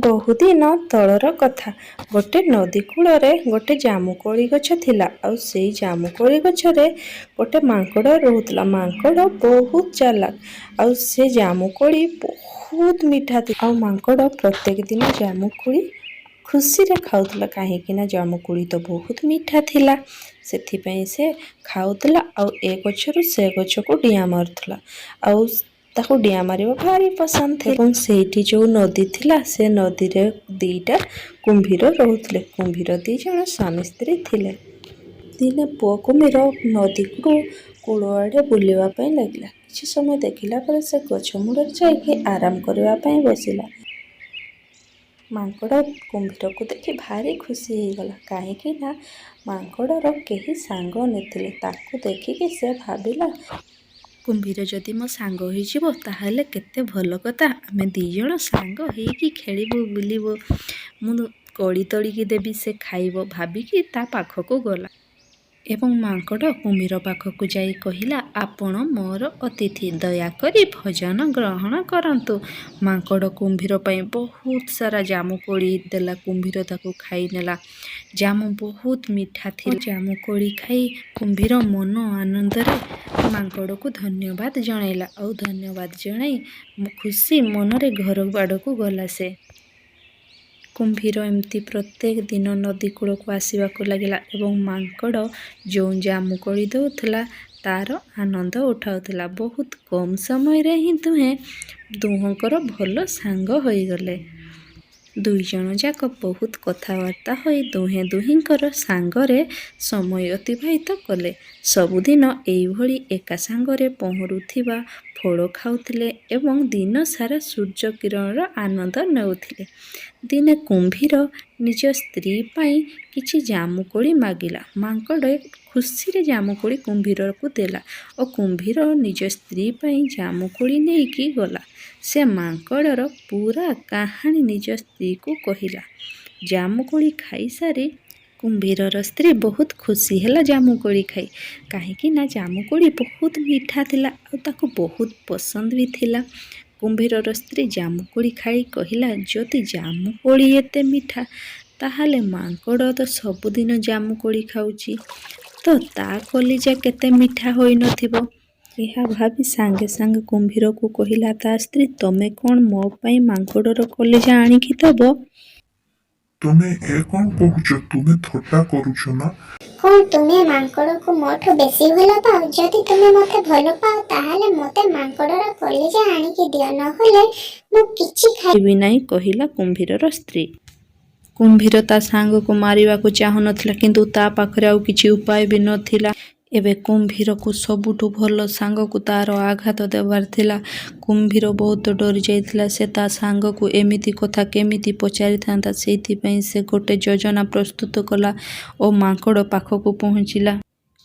ବହୁଦିନ ତଳର କଥା। ଗୋଟେ ନଦୀ କୂଳରେ ଗୋଟେ ଜାମୁକୋଳି ଗଛ ଥିଲା ଆଉ ସେଇ ଜାମୁକୋଳି ଗଛରେ ଗୋଟେ ମାଙ୍କଡ଼ ରହୁଥିଲା। ମାଙ୍କଡ଼ ବହୁତ ଚାଲାକ ଆଉ ସେ ଜାମୁକୋଳି ବହୁତ ମିଠା ଥିଲା। ଆଉ ମାଙ୍କଡ଼ ପ୍ରତ୍ୟେକ ଦିନ ଜାମୁକୋଳି ଖୁସିରେ ଖାଉଥିଲା, କାହିଁକି ନା ଜାମୁକୋଳି ତ ବହୁତ ମିଠା ଥିଲା। ସେଥିପାଇଁ ସେ ଖାଉଥିଲା ଆଉ ଏ ଗଛରୁ ସେ ଗଛକୁ ଡିଆଁ ମାରୁଥିଲା ଆଉ ତାକୁ ଡିଆଁ ମାରିବା ଭାରି ପସନ୍ଦ ଥିଲା। ଏବଂ ସେଇଠି ଯେଉଁ ନଦୀ ଥିଲା, ସେ ନଦୀରେ ଦୁଇଟା କୁମ୍ଭୀର ରହୁଥିଲେ। କୁମ୍ଭୀର ଦୁଇ ଜଣ ସ୍ୱାମୀ ସ୍ତ୍ରୀ ଥିଲେ। ଦିନେ ପୁଅ କୁମ୍ଭୀର ନଦୀକୁ କୂଳ ଆଡ଼େ ବୁଲିବା ପାଇଁ ଲାଗିଲା। କିଛି ସମୟ ଦେଖିଲା ପରେ ସେ ଗଛ ମୂଳରେ ଯାଇକି ଆରାମ କରିବା ପାଇଁ ବସିଲା। ମାଙ୍କଡ଼ କୁମ୍ଭୀରକୁ ଦେଖି ଭାରି ଖୁସି ହେଇଗଲା, କାହିଁକି ନା ମାଙ୍କଡ଼ର କେହି ସାଙ୍ଗ ନଥିଲେ। ତାକୁ ଦେଖିକି ସେ ଭାବିଲା, କୁମ୍ଭୀର ଯଦି ମୋ ସାଙ୍ଗ ହୋଇଯିବ ତାହେଲେ କେତେ ଭଲ କଥା। ଆମେ ଦୁଇ ଜଣ ସାଙ୍ଗ ହେଇକି ଖେଳିବୁ, ବୁଲିବୁ, ମୁଁ କୋଳି ତୋଳିକି ଦେବି, ସେ ଖାଇବ। ଭାବିକି ତା ପାଖକୁ ଗଲା ଏବଂ ମାଙ୍କଡ଼ କୁମ୍ଭୀର ପାଖକୁ ଯାଇ କହିଲା, ଆପଣ ମୋର ଅତିଥି, ଦୟାକରି ଭୋଜନ ଗ୍ରହଣ କରନ୍ତୁ। ମାଙ୍କଡ଼ କୁମ୍ଭୀର ପାଇଁ ବହୁତ ସାରା ଜାମୁକୋଳି ଦେଲା। କୁମ୍ଭୀର ତାକୁ ଖାଇନେଲା। ଜାମୁ ବହୁତ ମିଠା ଥିଲା। ଜାମୁକୋଳି ଖାଇ କୁମ୍ଭୀର ମନ ଆନନ୍ଦରେ ମାଙ୍କଡ଼କୁ ଧନ୍ୟବାଦ ଜଣାଇଲା ଆଉ ଧନ୍ୟବାଦ ଜଣାଇ ଖୁସି ମନରେ ଘର ଆଡ଼କୁ ଗଲା ସେ। କୁମ୍ଭୀର ଏମିତି ପ୍ରତ୍ୟେକ ଦିନ ନଦୀ କୂଳକୁ ଆସିବାକୁ ଲାଗିଲା ଏବଂ ମାଙ୍କଡ଼ ଯେଉଁ ଜାମୁକୋଳି ଦେଉଥିଲା ତାର ଆନନ୍ଦ ଉଠାଉଥିଲା। ବହୁତ କମ୍ ସମୟରେ ହିଁ ଦୁହେଁ ଦୁହଁଙ୍କର ଭଲ ସାଙ୍ଗ ହୋଇଗଲେ। ଦୁଇ ଜଣ ଯାକ ବହୁତ କଥାବାର୍ତ୍ତା ହୋଇ ଦୁହେଁ ଦୁହିଁଙ୍କର ସାଙ୍ଗରେ ସମୟ ଅତିବାହିତ କଲେ। ସବୁଦିନ ଏଇଭଳି ଏକା ସାଙ୍ଗରେ ପହଁରୁଥିବା, ଫଳ ଖାଉଥିଲେ ଏବଂ ଦିନସାରା ସୂର୍ଯ୍ୟ କିରଣର ଆନନ୍ଦ ନେଉଥିଲେ। ଦିନେ କୁମ୍ଭୀର ନିଜ ସ୍ତ୍ରୀ ପାଇଁ କିଛି ଜାମୁକୋଳି ମାଗିଲା। ମାଙ୍କଡ଼ ଖୁସିରେ ଜାମୁକୋଳି କୁମ୍ଭୀରକୁ ଦେଲା ଓ କୁମ୍ଭୀର ନିଜ ସ୍ତ୍ରୀ ପାଇଁ ଜାମୁକୋଳି ନେଇକି ଗଲା। ସେ ମାଙ୍କଡ଼ର ପୁରା କାହାଣୀ ନିଜ ସ୍ତ୍ରୀକୁ କହିଲା। ଜାମୁକୋଳି ଖାଇସାରି କୁମ୍ଭୀରର ସ୍ତ୍ରୀ ବହୁତ ଖୁସି ହେଲା ଜାମୁକୋଳି ଖାଇ, କାହିଁକି ନା ଜାମୁକୋଳି ବହୁତ ମିଠା ଥିଲା ଆଉ ତାକୁ ବହୁତ ପସନ୍ଦ ବି ଥିଲା। କୁମ୍ଭୀରର ସ୍ତ୍ରୀ ଜାମୁକୋଳି ଖାଇ କହିଲା, ଯଦି ଜାମୁକୋଳି ଏତେ ମିଠା, ତାହେଲେ ମାଙ୍କଡ଼ ତ ସବୁଦିନ ଜାମୁକୋଳି ଖାଉଛି, ତ ତା କଲିଜା କେତେ ମିଠା ହୋଇନଥିବ। ଏହା ଭାବି ସାଙ୍ଗେ ସାଙ୍ଗେ କୁମ୍ଭୀରକୁ କହିଲା ତା ସ୍ତ୍ରୀ, ତମେ କ'ଣ ମୋ ପାଇଁ ମାଙ୍କଡ଼ର କଲିଜା ଆଣିକି ଦେବ? ତୁମେ ଏ କ'ଣ କହୁଛ? ତୁମେ ଥଟ୍ଟା କରୁଛ ନା? କ'ଣ ତୁମେ ମାଙ୍କଡ଼କୁ ମୋଠୁ ବେଶୀ ଭଲ ପାଅ? ଯଦି ତୁମେ ମୋତେ ଭଲ ପାଅ, ତାହେଲେ ମୋତେ ମାଙ୍କଡ଼ର କଲିଜା ଆଣିକି ଦିଅ, ନହେଲେ ମୁଁ କିଛି ଖାଇବି ନାହିଁ, କହିଲା କୁମ୍ଭୀରର ସ୍ତ୍ରୀ। କୁମ୍ଭୀର ତା ସାଙ୍ଗକୁ ମାରିବାକୁ ଚାହୁଁନଥିଲା, କିନ୍ତୁ ତା ପାଖରେ ଆଉ କିଛି ଉପାୟ ବି ନଥିଲା। ଏବେ କୁମ୍ଭୀରକୁ ସବୁଠୁ ଭଲ ସାଙ୍ଗକୁ ତାର ଆଘାତ ଦେବାର ଥିଲା। କୁମ୍ଭୀର ବହୁତ ଡରି ଯାଇଥିଲା। ସେ ତା ସାଙ୍ଗକୁ ଏମିତି କଥା କେମିତି ପଚାରିଥାନ୍ତା? ସେଇଥିପାଇଁ ସେ ଗୋଟେ ଯୋଜନା ପ୍ରସ୍ତୁତ କଲା ଓ ମାଙ୍କଡ଼ ପାଖକୁ ପହଞ୍ଚିଲା।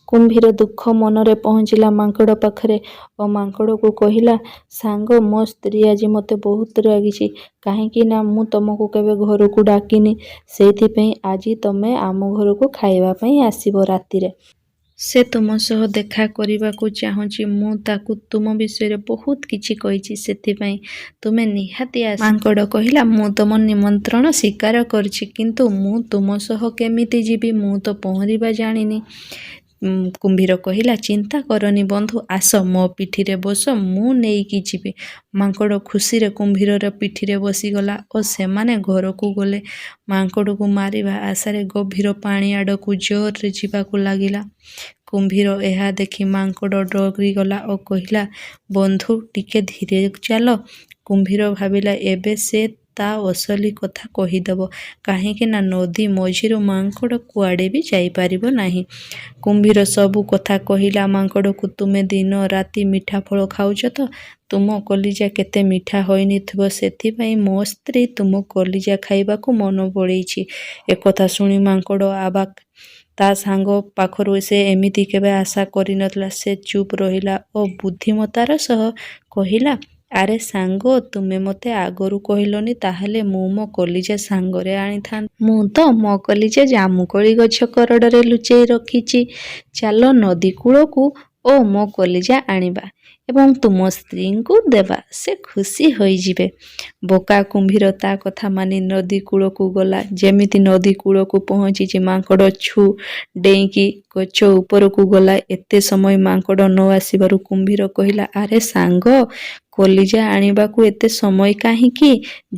କୁମ୍ଭୀର ଦୁଃଖ ମନରେ ପହଞ୍ଚିଲା ମାଙ୍କଡ଼ ପାଖରେ ଓ ମାଙ୍କଡ଼କୁ କହିଲା, ସାଙ୍ଗ, ମୋ ସ୍ତ୍ରୀ ଆଜି ମୋତେ ବହୁତ ରାଗିଛି, କାହିଁକି ନା ମୁଁ ତମକୁ କେବେ ଘରକୁ ଡାକିନି। ସେଇଥିପାଇଁ ଆଜି ତମେ ଆମ ଘରକୁ ଖାଇବା ପାଇଁ ଆସିବ ରାତିରେ। ସେ ତୁମ ସହ ଦେଖା କରିବାକୁ ଚାହୁଁଛି। ମୁଁ ତାକୁ ତୁମ ବିଷୟରେ ବହୁତ କିଛି କହିଛି, ସେଥିପାଇଁ ତୁମେ ନିହାତି ଆସ। ମାଙ୍କଡ଼ କହିଲା, ମୁଁ ତୁମ ନିମନ୍ତ୍ରଣ ସ୍ୱୀକାର କରିଛି, କିନ୍ତୁ ମୁଁ ତୁମ ସହ କେମିତି ଯିବି? ମୁଁ ତ ପହଁରିବା ଜାଣିନି। କୁମ୍ଭୀର କହିଲା, ଚିନ୍ତା କରନି ବନ୍ଧୁ, ଆସ, ମୋ ପିଠିରେ ବସ, ମୁଁ ନେଇକି ଯିବି। ମାଙ୍କଡ଼ ଖୁସିରେ କୁମ୍ଭୀରର ପିଠିରେ ବସିଗଲା ଓ ସେମାନେ ଘରକୁ ଗଲେ। ମାଙ୍କଡ଼କୁ ମାରିବା ଆଶାରେ ଗଭୀର ପାଣି ଆଡ଼କୁ ଜୋରରେ ଯିବାକୁ ଲାଗିଲା କୁମ୍ଭୀର। ଏହା ଦେଖି ମାଙ୍କଡ଼ ଡରିଗଲା ଓ କହିଲା, ବନ୍ଧୁ, ଟିକେ ଧୀରେ ଚାଲ। କୁମ୍ଭୀର ଭାବିଲା, ଏବେ ସେ ତା ଅସଲି କଥା କହିଦେବ, କାହିଁକି ନା ନଦୀ ମଝିରୁ ମାଙ୍କଡ଼ କୁଆଡ଼େ ବି ଯାଇପାରିବ ନାହିଁ। କୁମ୍ଭୀର ସବୁ କଥା କହିଲା ମାଙ୍କଡ଼କୁ। ତୁମେ ଦିନ ରାତି ମିଠା ଫଳ ଖାଉଛ ତ ତୁମ କଲିଜା କେତେ ମିଠା ହୋଇନଥିବ। ସେଥିପାଇଁ ମୋ ସ୍ତ୍ରୀ ତୁମ କଲିଜା ଖାଇବାକୁ ମନ ବଳେଇଛି। ଏକଥା ଶୁଣି ମାଙ୍କଡ଼ ଅବାକ୍। ତା ସାଙ୍ଗ ପାଖରୁ ସେ ଏମିତି କେବେ ଆଶା କରିନଥିଲା। ସେ ଚୁପ୍ ରହିଲା ଓ ବୁଦ୍ଧିମତାର ସହ କହିଲା, ଆରେ ସାଙ୍ଗ, ତୁମେ ମୋତେ ଆଗରୁ କହିଲନି, ତାହେଲେ ମୁଁ ମୋ କଲିଜା ସାଙ୍ଗରେ ଆଣିଥାନ୍ତି। ମୁଁ ତ ମୋ କଲିଜା ଜାମୁକୋଳି ଗଛ କରଡ଼ରେ ଲୁଚେଇ ରଖିଛି। ଚାଲ, ନଦୀ କୂଳକୁ ଓ ମୋ କଲିଜା ଆଣିବା ଏବଂ ତୁମ ସ୍ତ୍ରୀଙ୍କୁ ଦେବା, ସେ ଖୁସି ହୋଇଯିବେ। ବୋକା କୁମ୍ଭୀର ତା କଥା ମାନି ନଦୀ କୂଳକୁ ଗଲା। ଯେମିତି ନଦୀ କୂଳକୁ ପହଞ୍ଚିଛି, ମାଙ୍କଡ଼ ଛୁ ଡେଇଁକି ଗଛ ଉପରକୁ ଗଲା। ଏତେ ସମୟ ମାଙ୍କଡ଼ ନ ଆସିବାରୁ କୁମ୍ଭୀର କହିଲା, ଆରେ ସାଙ୍ଗ, କଲିଜା ଆଣିବାକୁ ଏତେ ସମୟ କାହିଁକି?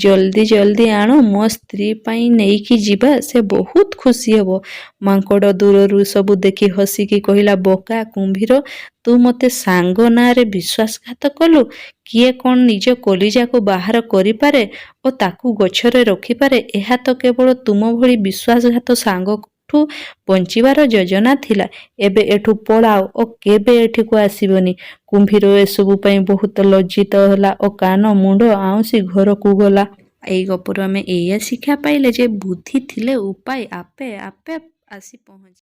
ଜଲ୍ଦି ଜଲ୍ଦି ଆଣ, ମୋ ସ୍ତ୍ରୀ ପାଇଁ ନେଇକି ଯିବା, ସେ ବହୁତ ଖୁସି ହେବ। ମାଙ୍କଡ଼ ଦୂରରୁ ସବୁ ଦେଖି ହସିକି କହିଲା, ବୋକା କୁମ୍ଭୀର, ତୁ ମୋତେ ସାଙ୍ଗ ନାଁରେ ବିଶ୍ୱାସଘାତ କଲୁ। କିଏ କ'ଣ ନିଜ କଲିଜାକୁ ବାହାର କରିପାରେ ଓ ତାକୁ ଗଛରେ ରଖିପାରେ? ଏହା ତ କେବଳ ତୁମ ଭଳି ବିଶ୍ୱାସଘାତ ସାଙ୍ଗଠୁ ବଞ୍ଚିବାର ଯୋଜନା ଥିଲା। ଏବେ ଏଠୁ ପଳାଅ ଓ କେବେ ଏଠିକୁ ଆସିବନି। କୁମ୍ଭୀର ଏସବୁ ପାଇଁ ବହୁତ ଲଜ୍ଜିତ ହେଲା ଓ କାନ ମୁଣ୍ଡ ଆଉଁସି ଘରକୁ ଗଲା। ଏଇ ଗପରୁ ଆମେ ଏଇଆ ଶିକ୍ଷା ପାଇଲେ ଯେ ବୁଦ୍ଧି ଥିଲେ ଉପାୟ ଆପେ ଆପେ ଆସି ପହଞ୍ଚେ।